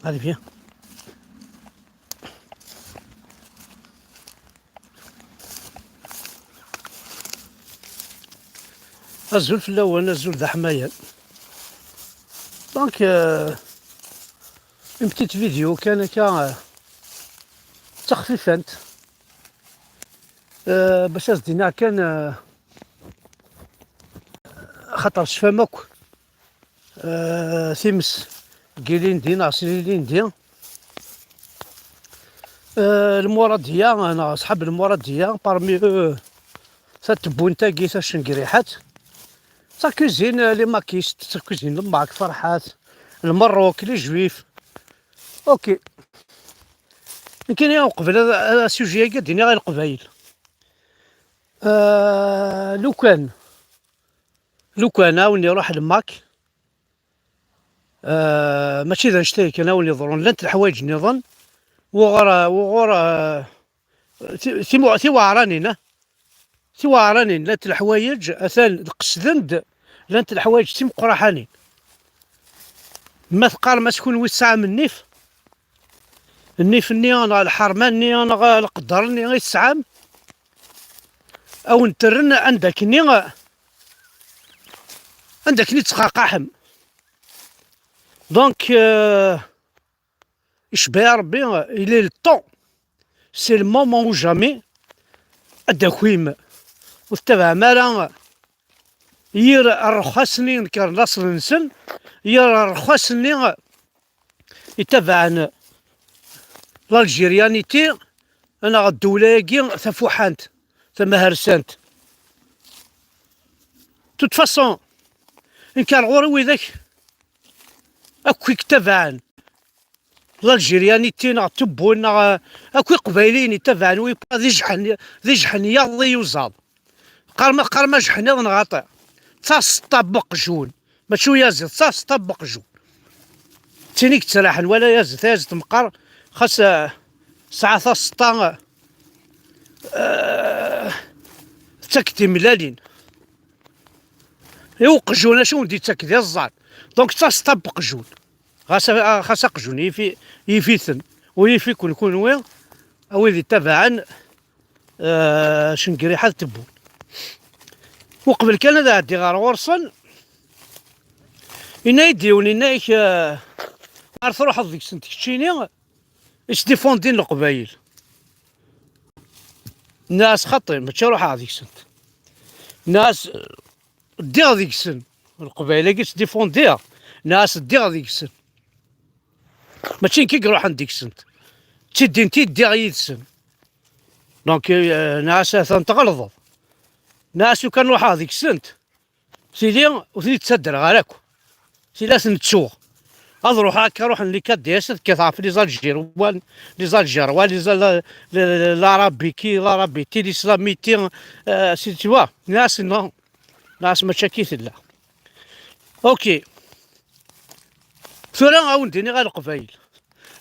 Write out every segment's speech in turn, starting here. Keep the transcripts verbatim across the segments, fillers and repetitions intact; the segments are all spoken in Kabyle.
Allez, viens. Azul fell-awen, azul d aḥmayan. Donc, euh, une petite vidéo kan akka, euh, d taxfifant. Euh, bac ad s-d-iniɣ kan, euh, xaṭer tecfam akk, euh, times deg ilindi neɣ s lilindi. Euh, lmuradiya, neɣ ṣḥab lmuradiya, parmi eux, tatebbunt-agi tacengriḥat, d takuzin, euh, les makistes, d takuzin n Lmeṛṛuk, Ferḥat, Lmeṛṛuk, les juifs. Ok. Nekkini uqbel ad, ad, asujet-agi ad d-iniɣ i Leqbayel. Euh, lukan, lukan a wen-iruḥ lmak, euh, mačči d annect-a kan a wen-iḍrun, llant leḥwayeǧ nniḍen, wuɣur, wuɣur, euh, ti-, timu-, tiweɛranin, ah, tiweɛranin, llant leḥwayeǧ, atan qesden-d, llant leḥwayeǧ timeqqraḥanin. Ma teqqarem-as kunwi tesɛam nnif, nnif-nni neɣ lḥerma-nni neɣ leqder-nni i tesɛam, a wen-terren anda akkenni, anda akkenni tettqaqaḥem. Donc, euh, icebba Rebbi, il est le temps, c'est le moment ou jamais, ad d-takim ur tettabaɛem ara yir rrexxas-nni nekren laṣel-nsen, yir rrexxas-nni itabaɛen l'Algérianité, neɣ ddewla-agi tafuḥant, tamahersant. De toute façon, nekk ar ɣur-i widak akk i yettabaɛen l'Algérianité neɣ Tebboune neɣ, eh, akk Iqbayliyen yettabaɛen wi d ijeḥniyaḍ i yuẓaḍ. Qqarem, qqarem ajeḥniḍ neɣ xaṭi. D taseṭṭa n weqjun. Mačči uyaziḍ, d taseṭṭa n weqjun. D tin i yettraḥen, wala ayaziḍ, tayaziḍt meqqar, xas, eh, tesɛa taseṭṭa, eh, tettak-d timellalin. I uqjun, acu wen-d-yettak d iẓẓan. Donc, d taseṭṭa n weqjun. Xas a-, xas aqjun yifi-, yif-iten, u yif-iken kunwi, a wid ittabaɛen, eh, cengriḥat n Tebboune. Uqbel kan ad ɛeddiɣ ɣer ɣur-sen, yenna-yi-d yiwen, yenna-yak, eh, ar truḥeḍ deg-sent keččini, isdifundin Leqbayel. Nniɣ-as xaṭi, mačči ruḥeɣ deg-sent. Nniɣ-as, ddiɣ deg-sen. Leqbayel-agi ttdifundiɣ. Nniɣ-as ddiɣ deg-sen. Mačči nekk i iruḥen deg-sent. D tiddin-nni i ddiɣ yid-sen. Donc, euh, nniɣ-as atan tɣelḍeḍ. Nniɣ-as lukan ruḥeɣ deg-sent, tili ur ten-id-ttadreɣ ara akk. Tili ad ten-ttuɣ. Ad ruḥeɣ akka, ruḥen les K D S, ad kkateɣ ɣef les Algérois, les Algérois, les Al-, les, les, l'Arabiki, l'Arabiti, l'Islamiti, euh, si tu vois. Nniɣ-as non. Nniɣ-as mačči akka i tella. Ok. Tura a wen-d-iniɣ a Leqbayel.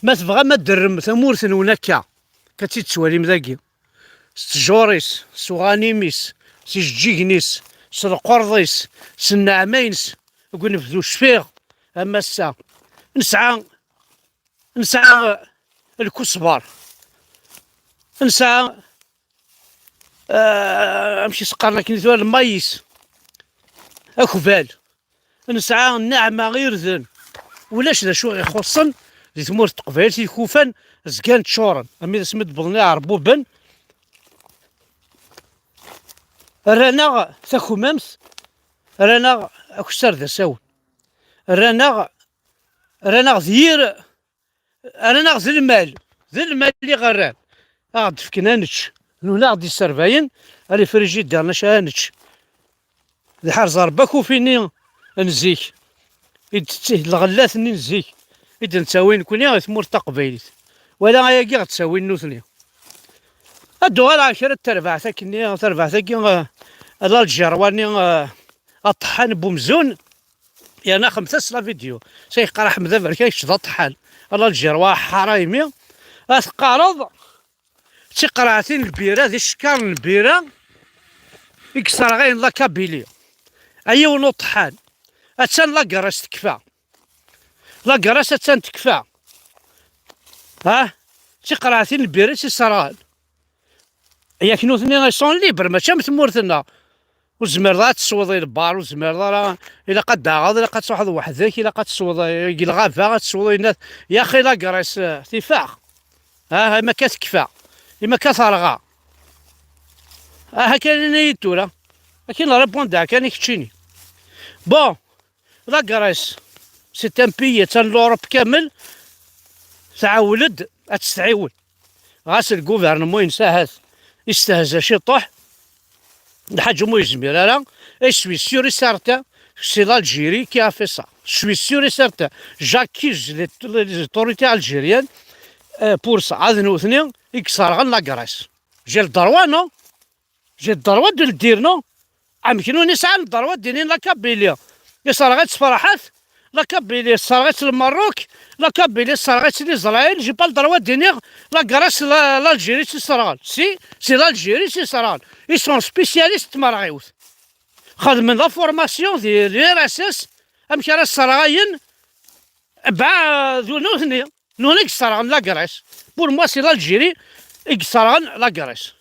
Ma tebɣam ad d-terrem tamurt-nwen akka, akka tt-id-tettwalim dagi, s ttjur-is, s uɣanim-is, s ijeǧǧigen-is, s lqerḍ-is, s nneɛma-ines, deg unebdu cfiɣ, am ass-a. Nesɛa, nesɛa lkusber. Nesɛa, ah, amek i s-qqaren akken i tura, lmayis, akbal. Nesɛa nneɛma irden. Ulac d acu i ixuṣṣen di tmurt n Teqbaylit, ikufan zgan ččuren. Armi d asmi d-wwḍen iɛerbuben, rran-aɣ takmamt, rran-aɣ akessar d asawen, rran-aɣ, rran-aɣ d yir, rran-aɣ d lmal, d lmal i ɣ-rran. A ɣ-d-fken ad nečč. Nuna a ɣ-d-isserbayen, ar ifrijidiren acu ara nečč. D ḥerz Rebbi akufini n zik, i d-tetti-, lɣellat-nni n zik, i d-nettawi nekni i tmurt taqbaylit. Wala ayagi ɣ-d-ttawin nutni. Ad d-uɣaleɣ kra n terbaɛt akkenni, terbaɛt-agi, eh, l'Algérois-nni, eh, aṭeḥḥan n umzun, yerna xemmet-as la vidéo. Sa yeqqar Ḥmed Aberkan, kečč d aṭeḥḥan. A l'Algérois, ḥara imi. A teqqareḍ, d tiqerɛatin n lbira, d icekkaṛen n lbira i yesserɣayen la Kabylie. A yiwen uṭeḥḥan. Attan la grâce tekfa. La grâce attan tekfa. Ha? D tiqerɛatin n lbira i tt-isserɣen. Yak nutni, ils sont libres, mačči am tmurt-nneɣ. Ur tezmireḍ ara ad tesweḍ i lbar, ur tezmireḍ ara, ilaq ad d-taɣeḍ, ilaq ad truḥeḍ weḥd-k, ilaq ad tesweḍ, eh, deg lɣaba, ad tesweḍ, yenna-t, yaxi la Grèce, eh, tifeɣ. Ah, ima akka tekfa, ima akka terɣa. Ah, akka ini-yi-d tura. Akken répondre kan i keččini. Bon, la Grèce, c'est un pays, attan l'Europe kamel, tɛewwel-d ad tt-tɛiwen. Ɣas le gouvernement-ines ahat istehza ciṭuḥ, lḥaǧa ur yezmir ara, et je suis sûr et certain, c'est l'Algérie qui a fait ça. Je suis sûr et certain. J'accuse les, les autorités algériennes, euh, pour ça. Ad nutni i yesserɣen la Grèce. J'ai le droit, non? J'ai le droit de le dire, non? Amek nutni sɛan le droit d-inin la Kabylie isserɣ-itt Ferḥat, la Kabylie isserɣ-itt le Maroc, la Kabylie isserɣ-itt l'Israël, j'ai pas le droit d-iniɣ la Grèce, la, l'Algérie i tt-isserɣen. Si, c'est l'Algérie i tt-isserɣen. Ils sont spécialistes n tmerɣiwt. Xedmen la formation di l'U R S S, amek ara sserɣayen, bah, d nutni, nutni i yesserɣen la Grèce. Pour moi, c'est l'Algérie i yesserɣen la Grèce.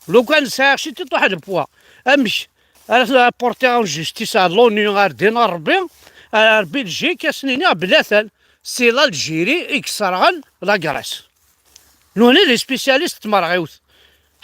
Lukan sɛiɣ ciṭuḥ de poids, amek ara porter en justice à l'ONU, ar din, ar Rebbi, ar Belgique, ad sen-iniɣ belli atan, c'est l'Algérie i yesserɣen la Grèce. Nutni d les spécialistes n tmerɣiwt.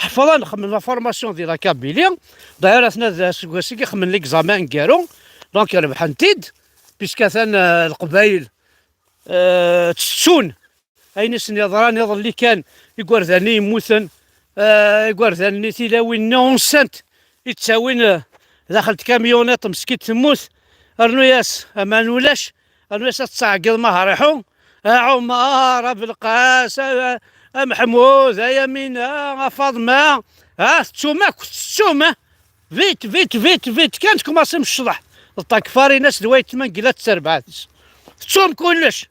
Ḥefḍen, xedmen la formation di la Kabylie. D'ailleurs, atna d aseggas-agi xedmen l'examen aneggaru. Donc, rebḥen-t-id, puisque atan, euh, Leqbayel, euh, ttettun ayen i sen-yeḍran iḍelli kan, igerdan-nni yemmuten, euh, igerdan-nni, tilawin-nni unsent, i ttawin, euh, daxel tkamyuniṭ, meskint temmut, rnu-yas aman ulac, rnu-yas ad tettɛeggiḍ ma hriḥu, a Ɛumar, a Belqas, a, a Meḥmud, a Yamina, a Faḍma, ha, tettum akk, tettum, ha? Vite, vite, vite, vite, kan tkumaṣim ccḍeḥ. D takfarin-as d wayetma n gila d terbaɛt-is. Tettum kullec.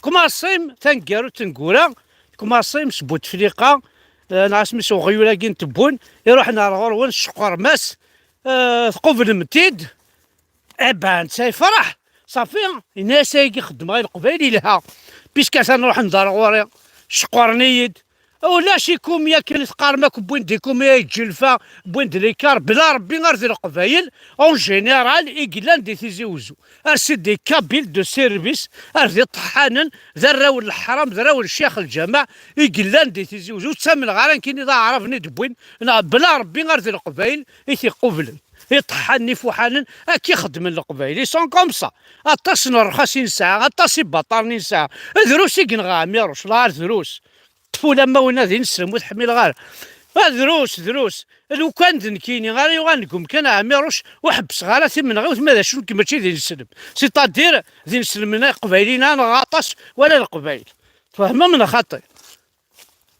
Tkumaṣim taneggarut tengura, tkumaṣim s Butefliqa, eh, neɣ asmi s uɣyul-agi n Tebbun, iruḥen ar ɣur-wen, tceqqrem-as, eh, tqublem-t-id, eh ben, netta yefreḥ. Ṣafi, yenna-yas ayagi xeddmeɣ i Leqbayel, yelha. Puisque atan ruḥen d ar ɣur-i, ceqqren-iyi-d. Ulac ikum yakan i teqqarem akk, wwin-d ikum i Ǧilfa, wwin-d likar, bla Rebbi ar d Leqbayel, en général, i yellan di Tizi Uzzu. Ar c'est des Kabyles de service, ar d iṭeḥḥanen, d arraw n leḥram, d arraw n ccix lǧameɛ, i yellan di Tizi Uzzu. Ur ttamneɣ ara nekkini d aɛrab-nni d-wwin, neɣ bla Rebbi ar d Leqbayel i t-iqublen. Iṭeḥḥanen ifuḥanen, akka i xeddmen Leqbayel. Ils sont comme ça. Aṭas n rrxas i nesɛa, aṭas ibaṭaren i nesɛa. Drus i yenɣa Ɛmiruc, la ar drus. Ṭṭef ula ma winna d ineslem, ur t-ḥmileɣ ara. Ah, drus, drus. Lukan d nekkini ara yuɣalen deg umkan Ɛmiruc, ur ḥebbseɣ ara timenɣiwt, ma d acu nekk mačči d ineslem. C'est-à-dire, d ineslem n Iqbayliyen, neɣ aṭas, wala Leqbayel. Tfehmem neɣ xaṭi?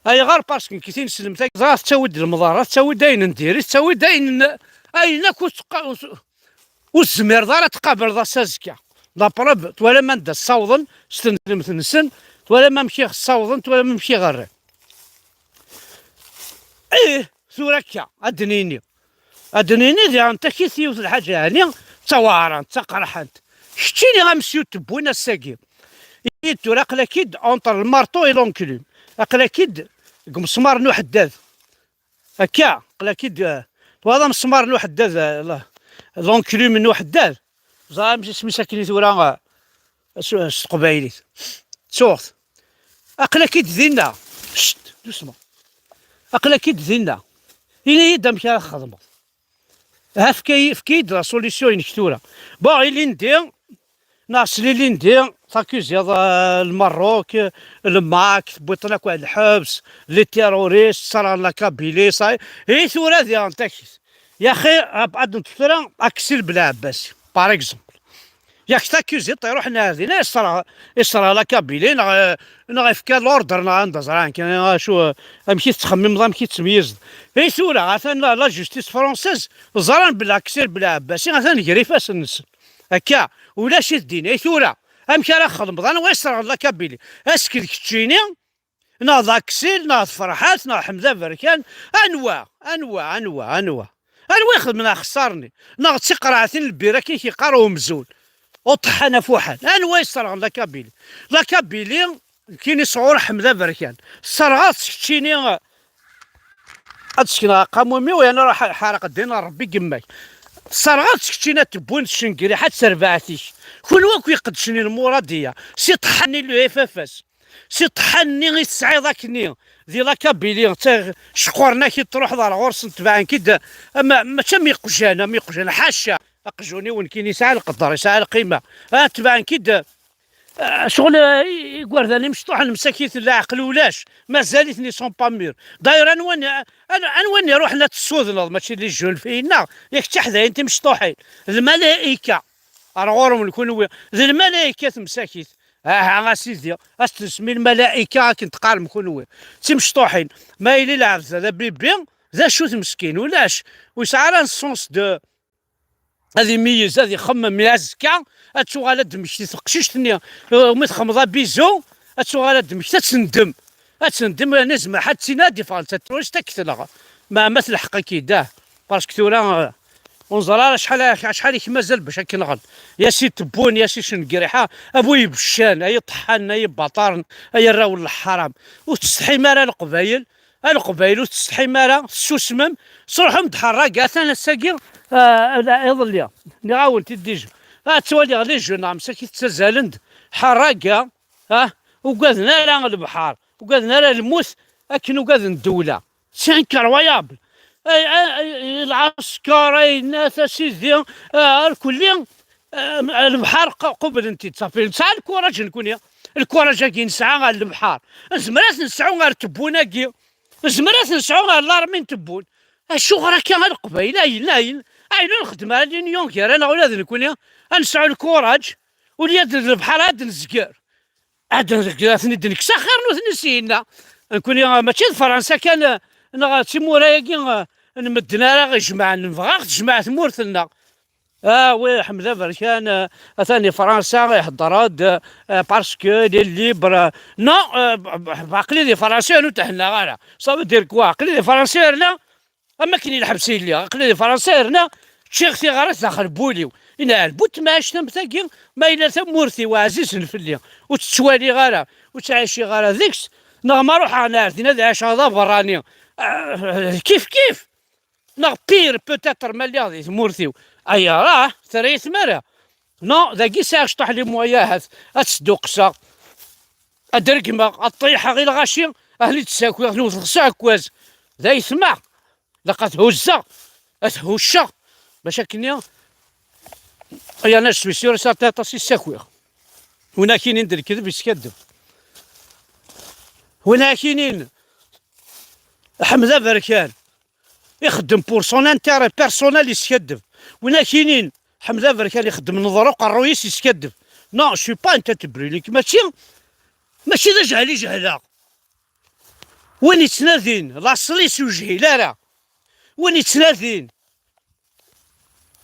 Ayɣer? Parce que nekk tineslemt-agi ẓriɣ tettawi-d lemḍerra, tettawi-d ayen n diri, tettawi-d ayen n, ayen akk ur teqqa-, ur, ur tezmireḍ ara ad tqableḍ ass azekka. La preuve, twalam anda ssawḍen s tneslemt-nsen, twalam amek i ɣ-ssawḍen, twalam amek i ɣ-rran. Ih, tura akka, ad d-nini. Ad d-nini diɣen takit yiwet lḥaǧa, ɛni d taweɛrant, d taqerḥant. Keččini a monsieur Tebwin ass-agi. I tura aql-ak-id entre le marteau et l'enclume. Aql-ak-id deg umesmar n uḥeddad. Akka, aql-ak-id, eh, twalaḍ amesmar n uḥeddad, eh, la-, l'enclume n uḥeddad. Ẓer amek isem-is akken i tura, eh, s, s teqbaylit. Ttuɣ-t. Aql-ak-id dinna. Cct, doucement. Aql-ak-id dinna. Ini-yi-d amek ara txedmeḍ. Ha, efk-, efk-iyi-d la solution-inek tura. Bon, ilindi, neɣ s lilindi, takuziḍ, eh, Lmerruk, eh, Lmak, tewwiḍ-ten akk ar lḥebs, les terroristes, sserɣen la Kabylie, ça, i tura diɣen takit. Yaxi, ad, ad neṭṭef tura Aksil Belɛebbasi, par exemple. Yak takuziḍ iruḥen ar din, isserɣ, isserɣ la Kabylie, neɣ, neɣ ifka l'ordre, neɣ anda ẓran kan, acu, amek i tettxemmimeḍ, amek i tettmeyyizeḍ. I tura, atan la, la justice française, ẓran belli Aksil Belɛebbasi atan gar ifassen-nsen. Akka, ulac-it din. I tura, amek ara txedmeḍ? Anwa yesserɣen la Kabylie? Est-ce que d keččini, neɣ d Aksil, neɣ d Ferḥat, neɣ Ḥmed Aberkan? Anwa? Anwa? Anwa? Anwa? Anwa ixedmen axessar-nni? Neɣ d tiqerɛatin n lbir akken i k-yeqqar umzun? Uṭeḥḥan afuḥan. Anwa yesserɣen la Kabylie? La Kabylie, Nekkini sɣur Ḥmed Aberkan. Sserɣeɣ-tt keččini, ad sekneɣ aqamum-iw, yerna ruḥ ḥareq ddin n Ṛebbi gemmak. Sserɣeɣ-tt keččini ad tewwin tcengriḥa d terbaɛt-ik. Kunwi akk iqeddcen i lmuradiya, si ṭṭḥan-nni n le F F S, si ṭṭḥan-nni i tesɛiḍ akkenni di la Kabylie, ceqqren-ak-id, truḥeḍ ar ɣur-sen, tebɛen-k-id, ama, mačči am iqjan, am iqjan, ḥaca. Aqjun-iw nekkini yesɛa lqedr, yesɛa lqima. Ah, tebɛen-k-id, Ah, ccɣel, eh, i-, igerdan imecṭuḥen msakit leɛqel ulac, mazal-iten ils sont pas mûrs. D'ailleurs, anwa n-, an-, anwa n-, iruḥen ad tessudneḍ, mačči d les jeunes filles-nneɣ, yak d tiḥdayin timecṭuḥin, d lmalayika. Ar ɣur-wen kunwi, d lmalayika temsakit. Aha a sidi, ad s-tesmi lmalayika akken teqqarem kunwi. D timecṭuḥin. Ma yili lɛebd d abibi, d acu-t meskin? Ulac. Ur yesɛi ara un sens de, ad imeyyez, ad ixemmem, i azekka ad tuɣal ad d-temmekti teqcict-nni, umi txemmeḍ abizu, ad tuɣal ad d-temmekti, ad tendem. Ad tendem, yerna zmaḥ ad tt-tini ad d-iffeɣ netta terrorist ad k-tneɣ. Ma, ma telḥeq-ik-id, ah. Parce que tura, eh, ur neẓri ara acḥal, acḥal i k-mazal bac ad k-nɣen. Ya si tebbun, ya si cengriḥa, a bu ibeccan, ay iṭeḥḥanen, ay ibaṭaren, ay arraw n leḥram. Ur tettsetḥim ara Leqbayel, A Leqbayel, ur tettsetḥim ara, tessusmem, truḥem-d ḥerraga, atan ass-agi, ah, iḍelli, nniɣ-awen-t-id déjà. Ad twaliɣ les jeunes, am saki ttazalen-d ḥerraga, ah, ugaden ara lebḥer, ugaden ara lmut, akken ugaden ddewla. C'est incroyable. Ay, ay, ay, lɛesker, ay, nat, a sidi, ah, arkelli, ah, lebḥer q-, qublen-t-id. Safi, nesɛa lkuraj nekni. Lkuraj-agi nesɛa ɣer lebḥer. Nezmer ad t-nesɛu ɣer tebbun-agi. Nezmer ad t-nesɛu ɣer l'armée n tebbun. Acuɣer akka a Leqbayel? Ayen, ayen, ayen ur nxeddem ara l'union gar-aneɣ ula d nekni, ad nesɛu lkuraj, ula d lebḥer ad nezger. Ad nezger, ad ten-id-nekkes axir nutni syenna. Nekni, ah, mačči d Fransa kan, ah, neɣ d timura-agi, ah, n medden ara ɣ-ijemɛen, nebɣa ad ɣ-tejmeɛ tmurt-nneɣ. Ah oui, Ḥmed Aberkan, euh, atan di Fransa, ihedder-d, euh, parce que il est libre. Non, euh, b-, b-, aql-i di Fransa, ur thennaɣ ara. Ça veut dire quoi? Aql-i di Fransa, yerna am akken i lḥebs i lliɣ. Aql-i di Fransa, yerna ččiɣ tiɣrit daxel n wul-iw. Inɛel bu temɛict am tagi, ma yella tamurt-iw ɛzizen fell-i, ur tt-ttwaliɣ ara, ur ttɛiciɣ ara deg-s, neɣ ma ruḥeɣ ar din ad ɛiceɣ d aberrani, euh, kif kif. Neɣ pire peut-être ma lliɣ di tmurt-iw. Aya, ah, terra-yi tmara. Non, dagi sɛiɣ cṭuḥ les moyens ahat. Ad sduqseɣ. Ad regmeɣ, ad ṭṭiḥeɣ i lɣaci, ad ten-id-ssakiɣ, ad ten-wteɣ s uɛekkaz. D ayetma. Ilaq ad huzzeɣ, ad hucceɣ. Bac akkenni, yerna je suis sûr et certain aṭas i ssakiɣ. Win akinin d lekdeb yeskaddeb. Win akinin Ḥmed Aberkan ixeddem pour son intérêt personnel, yeskaddeb. Win akinin Ḥmed Aberkan ixeddem neḍer uqerruy-is, yeskaddeb. Non, je suis pas un tête brûlée, mačči, mačči d ajehel i jehleɣ. Win yettnadin laṣel-is ur jhil ara. Win yettnadin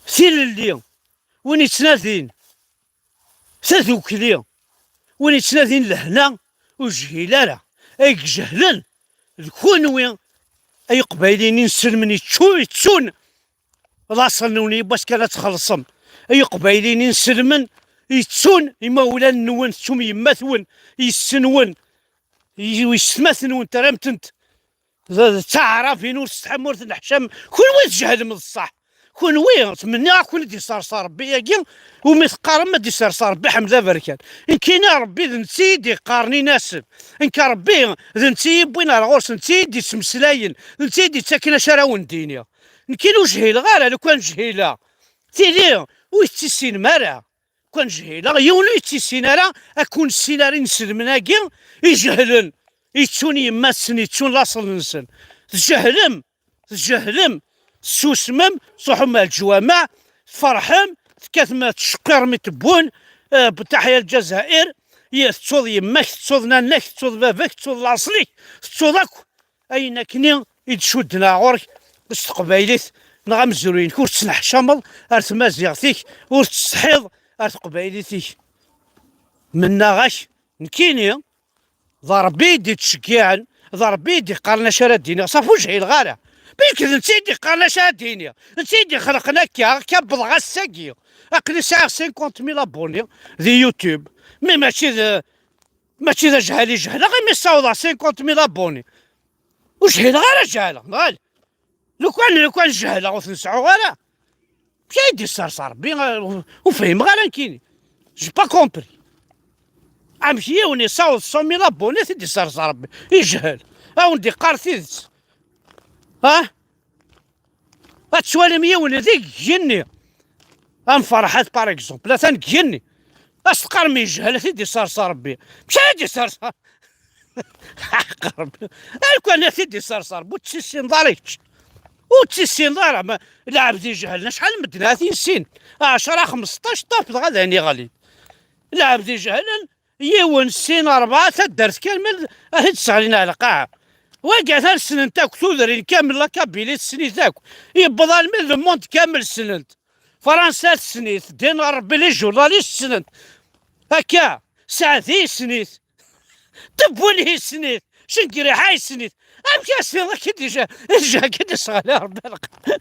tilelli, win yettnadin tadukli, win yettnadin lehna, ur jhil ara. Ay ijehlen, d kunwi, ay Iqbayliyen inselmen yettu-, yettun laṣel-nwen, yiwwas kan ad txellṣem. Ay Iqbayliyen inselmen yettun imawlan-nwen, tettum yemma-twen, yess-nwen, y-, yessetma-twen, terram-tent d, d taɛrabin, ur tsetḥam, ur tenneḥcam. Kunwi tjehlem d ṣṣeḥ. Kunwi, ttmenniɣ ad ken-id-isers Rebbi-agi, umi teqqarem ad d-isers Rebbi Ḥmed Aberkan. Nekkini Rebbi d netta i d-iqqaren i nasem. Nekk Rebbi d netta i yi-wwin ar ɣur-s, netta i d-ittmeslayen, d netta i d-ittaken acu ara wen-d-iniɣ. Nekkini ur jhileɣ ara, lukan jhileɣ, tili ur yi-tissinem ara. Kan jhileɣ, yiwen ur yettissin ara, ad kun-ssin ara inselmen-agi ijehlen, yettun yemma-tsen, yettun laṣel-nsen. Tjehlem, tjehlem, tessusmem, tṛuḥem ar leǧwameɛ, tferḥem, tekkatem, tettceqqirem i tebbun, eh, Taḥya Lǧazayer, ye-, tettuḍ yemma-k, tettuḍ nanna-k, tettuḍ baba-k, tettuḍ laṣel-ik, tettuḍ akk ayen akkenni i d-cudden ar ɣur-k s teqbaylit, neɣ amezruy-inek, ur tettneḥcameḍ ar tmaziɣt-ik, ur tettsetḥiḍ ar teqbaylit-ik. Mennaɣ-ak, nekkini, d Ṛebbi i d-ittceggiɛen, d Ṛebbi i d-iqqaren acu ara d-iniɣ, ṣafi ur jhileɣ ara. Belk d netta i d-iqqaren acu ara d-iniɣ, netta i d-ixelqen akka, akka wwḍeɣ ass-agi. Aql-i sɛiɣ cinquante mille abonnés di YouTube, mais mačči d, Mačči d ajhal i jehleɣ imi ssawḍeɣ cinquante mille abonnés. Ur jhileɣ ara jehleɣ, neɣ ala? Lukan, lukan jehleɣ ur ten-sɛuɣ ara. Amek ay d-isers Rebbi? Ur fhimeɣ ara nekkini. J'ai pas compris. Amek yiwen yessaweḍ cent mille abonnés i d-isers Rebbi? Ijehel. A wen-d-iqqar tidet. Ha? Ad twalim yiwen deg igenni. Am Ferḥat, par exemple, atan deg igenni. As teqqarem ijehel, ad t-id-isers Rebbi. Mačči ad d-isers Rebbi. Ḥaq Rebbi. Alukan ad t-id-isers Rebbi, ur tt-issineḍ ara kečč. Ur tt-issineḍ ara. Ma lɛebd ijehlen, acḥal n medden ha t-yessin? Ɛecra, xmesṭac, ṭṭaf, dɣa d ayen iɣlin. Lɛebd ijehlen, yiwen, sin, rebɛa, taddart kamel, ad t-id-sseɣlin ar lqaɛa. Wagi atan ssnen-t akk, tudrin kamel, la Kabylie tessen-it akk. Yewweḍ almi d le monde kamel ssnen-t. Fransa tessen-it, ddin ɣer Rebbi, les journalistes ssnen-t. Akka, Saɛdi yessen-it. Tebwel yessen-it. Cengriḥa yessen-it. Amek as-tiniḍ akka d-ija, ija akka d-isɣali Rebbi lqaɛa?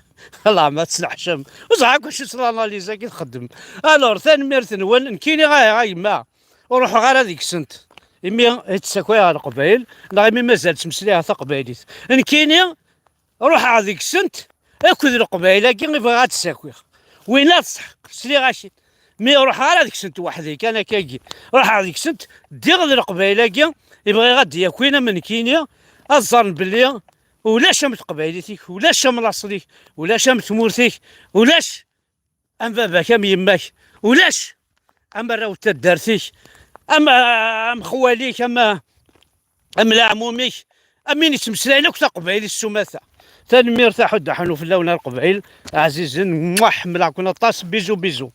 Allah ma tesneḥcam. Ur ẓriɣ akk acu s l'analyse-agi txeddem. Alors, tanemmirt-nwen. Nekkini, a, a yemma, ur ruḥeɣ ara deg-sent. Imi i ttsakuyeɣ Leqbayel, neɣ imi mazal ttmeslayeɣ taqbaylit. Nekkini, ruḥeɣ deg-sent akked Leqbayel-agi i bɣiɣ ad d-ssakiɣ. Winna tesḥeq, sliɣ-ak-id. Mi ruḥeɣ ara deg-sent weḥd-i kan akkagi. Ruḥeɣ deg-sent, ddiɣ d Leqbayel-agi i bɣiɣ ad d-yakin am nekkini, ad ẓren belli ulac am teqbaylit-ik, ulac am laṣel-ik, ulac am tmurt-ik, ulac am baba-k, am yemma-k, ulac am arraw n taddart-ik, am, am xwali-k, am, am leɛmum-ik, am win yettmeslayen akk taqbaylit s umata. Tanemmirt, aḥuddu aḥunu fell-awen a Leqbayel ɛzizen, mwah, ḥemmleɣ-ken aṭas, bisous bisous.